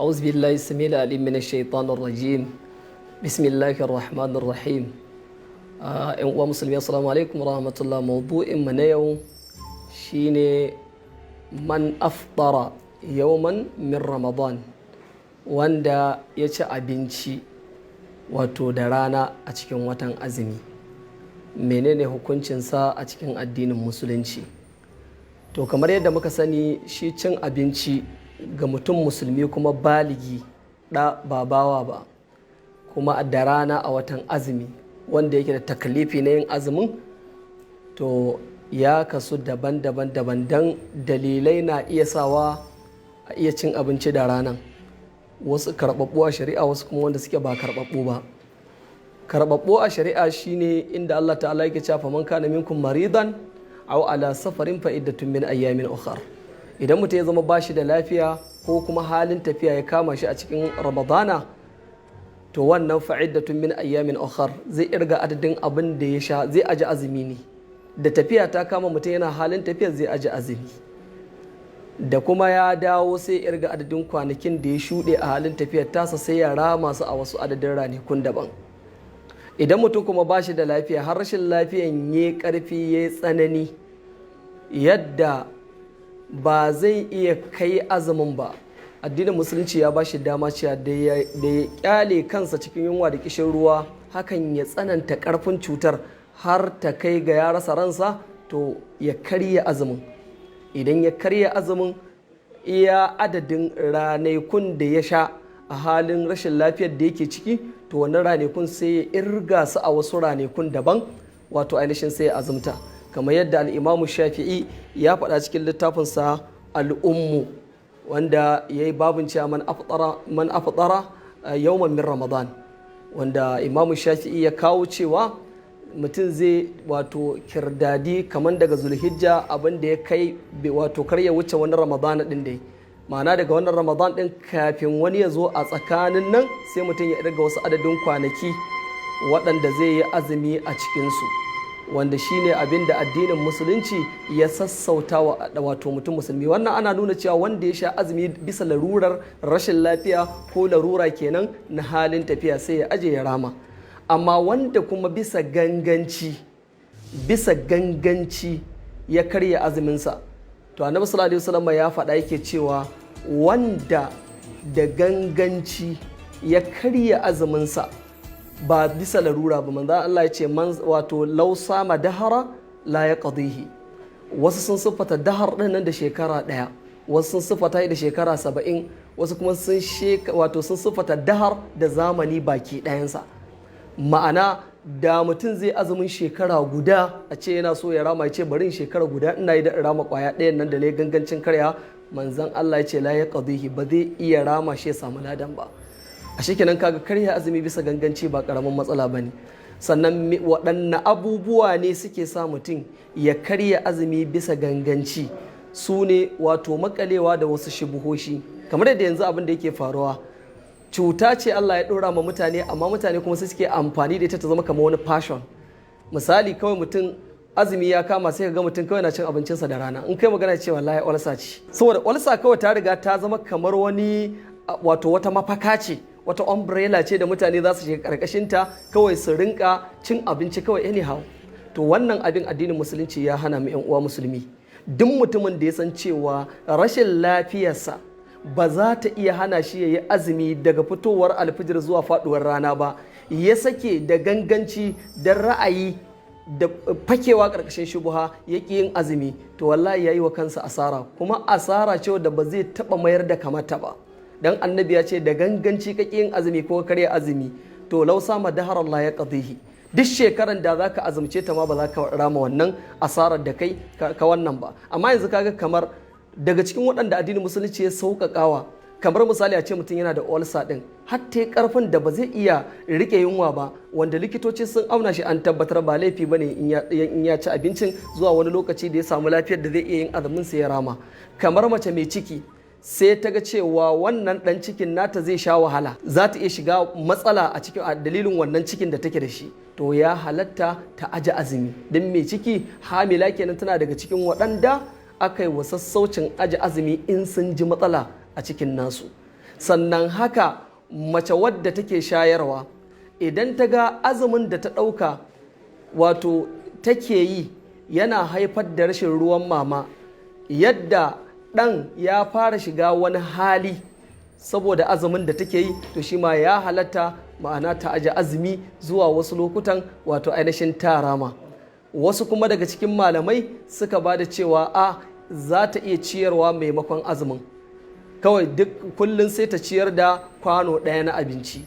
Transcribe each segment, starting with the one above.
أعوذ بالله السميع العليم من الشيطان الرجيم. بسم الله الرحمن الرحيم. ‘Yan uwa musulmi, assalamu alaikum rahmatullah. Maudu'in mu na yau shine man aftara yawman min Ramadan, wanda ya ci abinci wato da rana a cikin watan azumi, menene hukuncinsa a cikin addinin Musulunci? To, kamar yadda muka sani, shi cin abinci ga mutum musulmi kuma baligi, ɗa ba bawa ba, kuma da rana a watan azumi, wanda yake da takalifi na yin azumin, to ya kasu daban-daban daban, don dalilai na iya sawa a iya cin abinci da ranan, wasu karɓaɓɓu a shari'a, wasu kuma wanda suke ba karɓaɓɓu ba. Karɓaɓɓu a shari'a shine inda Allah Ta'ala yake cewa: "Faman kana minkum maridan aw ala safarin fa iddatun min ayyamin ukhar." Idan mutum ya zama bashi da lafiya ko kuma halin tafiya ya kama shi a cikin Ramadana, to wannan fa'iddatun min ayyamin ukhar, zai irga adadin abin da ya sha, zai aji azumi ne. Da tafiya ta kama mutum yana halin tafiya, zai aji azumi, da kuma ya dawo sai irga adadin kwanakin da ya shuɗe a halin tafiyar tasa, sai ya rama su a wasu adadin ranakun daban. Idan mutum kuma ba shi da lafiya, har rashin lafiyan ya karfi, ya tsanani yadda ba zai iya kai azumin ba, addinin Musulunci ya ba shi dama cewa da ya kyale kansa cikin yunwa da kishin ruwa, hakan ya tsananta karfin cutar har ta kai ga ya rasa ransa, to ya karya azumin. Idan ya karya azumin, iya adadin ranakun da ya sha a halin rashin lafiyar da yake ciki, to wannan ranakun sai ya irga su a wasu ranakun daban, wato ainihin sai ya azumta, kamar yadda Al'imamu Shafi'i ya faɗa cikin littafinsa Al'ummu, wanda ya yi babin cewa man aftara yawman min Ramadan, wanda Imamu Shafi'i ya kawo cewa mutum zai wato kirdadi kamar daga Zulhijja abin da ya kai, wato kar ya wuce wani Ramadana din dai, ma'ana daga wannan Ramadan din kafin wani ya zo a tsakanin nan, sai mutum ya irga wasu adadin kwanaki waɗanda zai yi azumi a cikinsu, wanda shine abin da addinin Musulunci ya sassauta wa wato mutum musulmi. Wannan ana nuna cewa wanda ya sha azumi bisa larurar rashin lafiya ko larura kenan na halin tafiya, sai ya aje ya rama. Amma wanda kuma bisa ganganci ya karya azuminsa, to Annabi sallallahu alaihi wasallam ya faɗa, yake cewa wanda da ganganci ya karya azuminsa ba bisa larura ba, manzo Allah ya ce man wato law sama dahara la yaqdihi. Wasu sun siffata dahar din nan da shekara ɗaya, wasu sun siffata da shekara 70, wasu kuma sun wato sun siffata dahar da zamani baki ɗayansa. Ma'ana, da mutum zai azumin shekara guda, a ce yana so ya rama, ya ce bari shekara guda ina yi da rama kwaya ɗayan nan da ne gangancin karya, manzon Allah ya ce la yaqdihi, ba zai iya rama shi ya samu ladan ba. A kenan kaga karya azumi bisa ganganci ba karamin matsala ba ne. Sannan waɗanne abubuwa ne suke sa mutum ya karya azumi bisa ganganci? Su ne wato makalewa da wasu shubuhoshi, kamar yadda yanzu abin da yake faruwa, cuta ce Allah ya ɗora ma mutane, amma mutane kuma sai suke amfani da ita ta zama kamar wani fashion. Misali, kawai mutum azumi ya kama, sai ka ga mutum kawai na cin abincinsa da rana. In kai magana, cewa wallahi olsa ce. Saboda olsa kawai ta riga ta zama kamar wani wato wata mafaka ce, wata umbrella ce da mutane za su shiga karkashinta kawai su rinka cin abinci kawai anyhow. To, wannan abin addinin Musulunci ya hana mu, yan uwa musulmi. Duk mutumin da ya san cewa rashin lafiyarsa ba za ta iya hana shi ya yi azumi daga fitowar alfijir zuwa faduwar rana ba, ya sake da ganganci da ra'ayi da fakewa karkashin shubuha ya ƙi yin azumi, to wallahi ya yi wa kansa asara, kuma asara ce da ba zai taɓa mayar da kamata ba. Dan Annabi ya ce da ganganci ka yin azumi ko karya azumi, to law sama dahar la yaqdihi, duk shekaran da zaka azumce ta ma ba za ka rama wannan asarar da kai ka wannan ba. Amma yanzu kaga kamar daga cikin waɗanda addinin Musulunci ya sauƙaƙawa, kamar misali a ce mutum yana da ulcer din har ta karfin da ba zai iya rike yunwa ba, wanda likitoci sun auna shi an tabbatar ba laifi ba ne in ya ci abincin zuwa wani lokaci da ya samu lafiyar da zai iya yin azumin, sai ya rama. Kamar mace mai ciki, sai ta ga cewa wannan dan cikin nata zai sha wahala, za ta iya shiga matsala a cikin a dalilin wannan cikin da take da shi, to ya halatta ta aje azumi. Don mai ciki, hamila kenan, tana daga cikin waɗanda aka yi wa sassaucin aje azumi in sun ji matsala a cikin nasu. Sannan haka mace wadda take shayarwa, idan ta ga azumin da ta ɗauka wato take yi yana haifar da rashin ruwan mama, yadda ɗan ya fara shiga wani hali saboda azumin da take yi, to shi ma ya halatta, ma'ana ta aje azumi zuwa wasu lokutan, wato ainihin tarama. Wasu kuma daga cikin malamai suka ba da cewa a za ta iya ciyarwa maimakon azumin, kawai duk kullum sai ta ciyar da kwano ɗaya na abinci.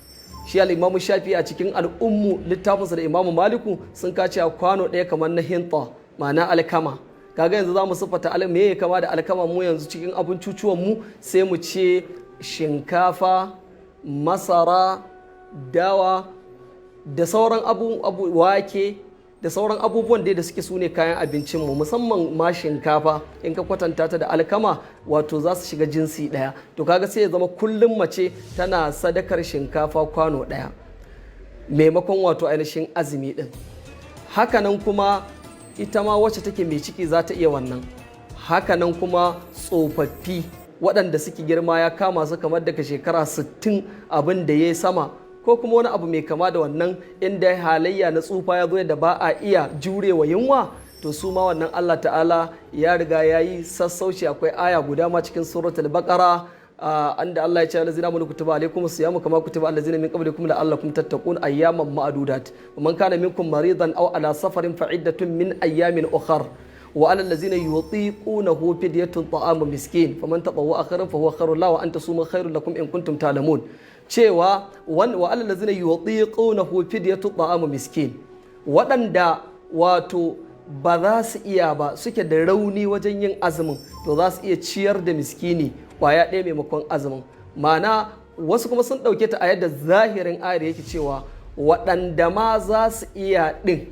Shi al'imamu Shafi a cikin Al'ummu littafinsa da Imamu Maliku sun kace a kwano ɗaya kamar na hinta, ma'ana alkama. Kaga yanzu za mu siffata me ya kama da alkama mu yanzu cikin abin cucuwan mu, sai mu ce shinkafa, masara, dawa da sauran abu wake da sauran abubuwan da suke su ne kayan abincinmu, musamman ma shinkafa in ka kwatanta ta da alkama, wato za su shiga jinsi ɗaya. To kaga sai ya zama kullum mace tana sadakar shinkafa kwano ɗaya maimakon wato ainihin azumi ɗin. Hakanan kuma ita ma wacce take mai ciki za ta iya wannan. Hakanan kuma tsofaffi waɗanda suke girma ya kama su kamar daga shekara 60 abin da ya yi sama, ko kuma wani abu mai kama da wannan, inda halayya na tsufa ya zo da ba a iya jurewa yunwa, to su ma wannan Allah ta'ala ya riga ya yi sassauci. Akwai aya guda ma cikin Suratul Baqara anda Allah ya ce: "Allazina amanu kutiba alaykum siyamu kama kutiba allazina min qablikum la'allakum tattaqun, ayyaman ma'dudat, man kana minkum maridan aw ala safarin fa'iddatun min ayyamin ukhar, wa ala allazina yutiqunahu fidyatun ta'amu miskin, faman tatawwa khairan fa huwa khairul lahu, wa an tasumu khairul lakum in kuntum ta'lamun." Cewa wa ala allazina yutiqunahu fidyatun ta'amu miskin, waɗanda wato ba za su iya ba, suke da rauni wajen yin azumin, to za su iya ciyar da miskini kwaya ɗaya maimakon azumin. Ma'ana wasu kuma sun ɗauke ta a yadda zahirin ayar yake, cewa waɗanda ma za su iya ɗin,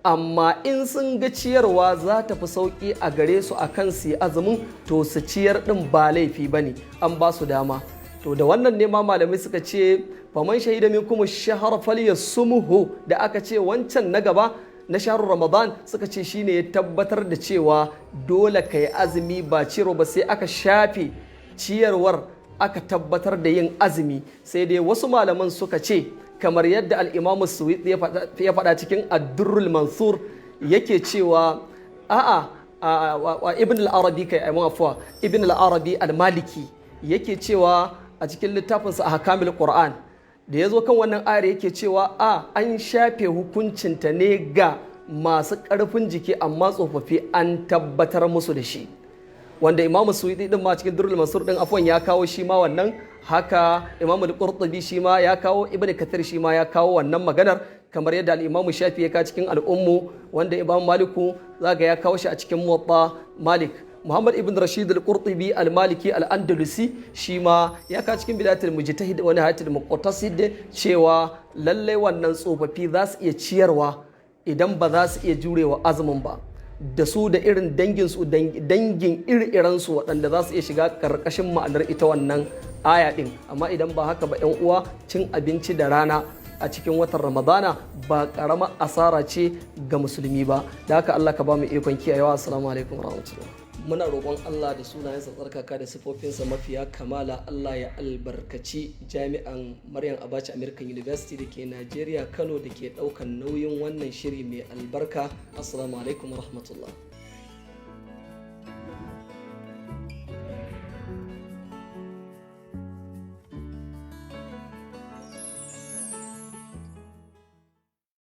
amma in sun ga ciyarwa za ta fi sauƙi a gare su a kan su yi azumin, to su ciyar ɗin ba laifi ba ne, an ba su dama. To da wannan ne ma malamai suka ce "faman shahida minkum shahar falyasumhu" da aka ce wancan na gaba na shahrul Ramadan, suka ce shine ya tabbatar da cewa dole ka yi azumi ba ciyarwa ba, sai aka shafe ciyarwar aka tabbatar da yin azumi. Sai dai wasu malaman suka ce, kamar yadda Al'imamu Suwiti ya faɗa cikin Addurrul Mansur, yake cewa a'a, Ibn al-Arabi kai, ai afuwa, Ibn al-Arabi al-Maliki yake cewa a cikin littafinsa a Hakamil Qur'an, da ya zo kan wannan ayar yake cewa a an shafe hukuncinta ne ga masu ƙarfin jiki, amma tsofaffi an tabbatar musu da shi. Wanda Imamu Suwidi din ma cikin Durrul Mansur din, afwan, ya kawo shi ma wannan. Haka Imamu Al-Qurtubi shi ma ya kawo, Ibn Kathir shi ma ya kawo wannan maganar, kamar yadda al-Imamu Shafi ya kawo cikin Al'ummu, wanda Imam Maliku zaka ya kawo shi a cikin Muwatta Malik. Muhammad ibn Rashid al-Qurtubi al-Maliki al-Andalusi shi ma ya kawo cikin Bidayatul Mujtahid wa Nihayatul Muqtasid cewa lalle wannan tsofaffi za su iya ciyarwa idan ba za su iya jurewa azumin ba, da su da irin dangin su, dangin iri su waɗanda za su iya shiga ƙarƙashin ma'anar ita wannan aya ɗin. Amma idan ba haka ba, 'yan uwa, cin abinci da rana a cikin watan Ramadana ba ƙarama asara ce ga musulmi ba. Da haka Allah ka ba mu ikon kiyayewa. Assalamu alaikum warahmatullahi. Muna roƙon Allah da sunayensa tsarkaka da sifofinsa mafiya kamala, Allah ya albarkaci Jami'an Maryam Abacha American University da ke Najeriya, Kano, da ke ɗaukan nauyin wannan shiri mai albarka. Assalamu alaikum warahmatullahi.